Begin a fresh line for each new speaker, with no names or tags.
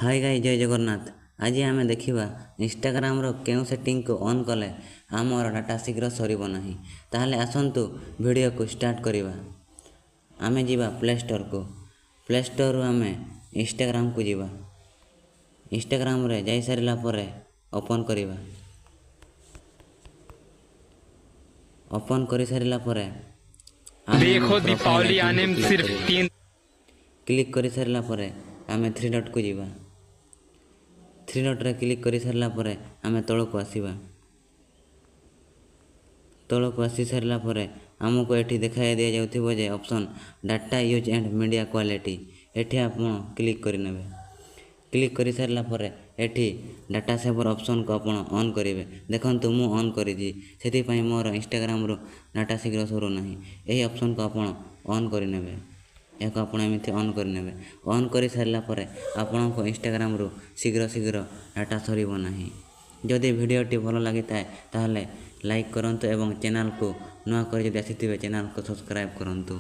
High guys, ଜୟ ଜଗନ୍ନାଥ। ଆଜି ଆମେ ଦେଖିବା ଇନଷ୍ଟାଗ୍ରାମର କେଉଁ ସେଟିଂକୁ ଅନ୍ କଲେ ଆମର ଡାଟା ଶୀଘ୍ର ସରିବ ନାହିଁ। ତାହେଲେ ଆସନ୍ତୁ ଭିଡ଼ିଓକୁ ଷ୍ଟାର୍ଟ କରିବା। ଆମେ ଯିବା ପ୍ଲେ ଷ୍ଟୋରକୁ। ପ୍ଲେ ଷ୍ଟୋରରୁ ଆମେ ଇନଷ୍ଟାଗ୍ରାମକୁ ଯିବା। ଇନଷ୍ଟାଗ୍ରାମରେ ଯାଇସାରିଲା ପରେ ଓପନ୍ କରିବା। ଓପନ୍ କରିସାରିଲା ପରେ ଆମେ ଆମ
देखो
ପ୍ରୋଫାଇଲ୍
दीपावली
ଆଇକନ୍କୁ
आने में
କ୍ଲିକ୍
सिर्फ
କରିବା।
3
କ୍ଲିକ୍ କରିସାରିଲା ପରେ ଆମେ ଥ୍ରୀ ଡଟ୍କୁ ଯିବା। ଥ୍ରୀ ଡଟ୍ରେ କ୍ଲିକ୍ କରିସାରିଲା ପରେ ଆମେ ତଳକୁ ଆସିବା। ତଳକୁ ଆସି ସାରିଲା ପରେ ଆମକୁ ଏଠି ଦେଖାଇ ଦିଆଯାଉଥିବ ଯେ option data use and media quality, ଏଠି ଆପଣ କ୍ଲିକ୍ କରିନେବେ। କ୍ଲିକ୍ କରିସାରିଲା ପରେ ଏଠି ଡାଟା ସେଭର ଅପସନ୍କୁ ଆପଣ ଅନ୍ କରିବେ। ଦେଖନ୍ତୁ, ମୁଁ ଅନ୍ କରିଛି, ସେଥିପାଇଁ ମୋର ଇନଷ୍ଟାଗ୍ରାମରୁ ଡାଟା ଶୀଘ୍ର ସରୁନାହିଁ। ଏହି ଅପସନ୍କୁ ଆପଣ ଅନ୍ କରିନେବେ। ଏହାକୁ ଆପଣ ଏମିତି ଅନ୍ କରିନେବେ। ଅନ୍ କରିସାରିଲା ପରେ ଆପଣଙ୍କ ଇନଷ୍ଟାଗ୍ରାମରୁ ଶୀଘ୍ର ଶୀଘ୍ର ଡାଟା ସରିବ ନାହିଁ। ଯଦି ଭିଡ଼ିଓଟି ଭଲ ଲାଗିଥାଏ, ତାହେଲେ ଲାଇକ୍ କରନ୍ତୁ ଏବଂ ଚ୍ୟାନେଲକୁ ନୂଆ କରି ଯଦି ଆସିଥିବେ, ଚ୍ୟାନେଲକୁ ସବସ୍କ୍ରାଇବ୍ କରନ୍ତୁ।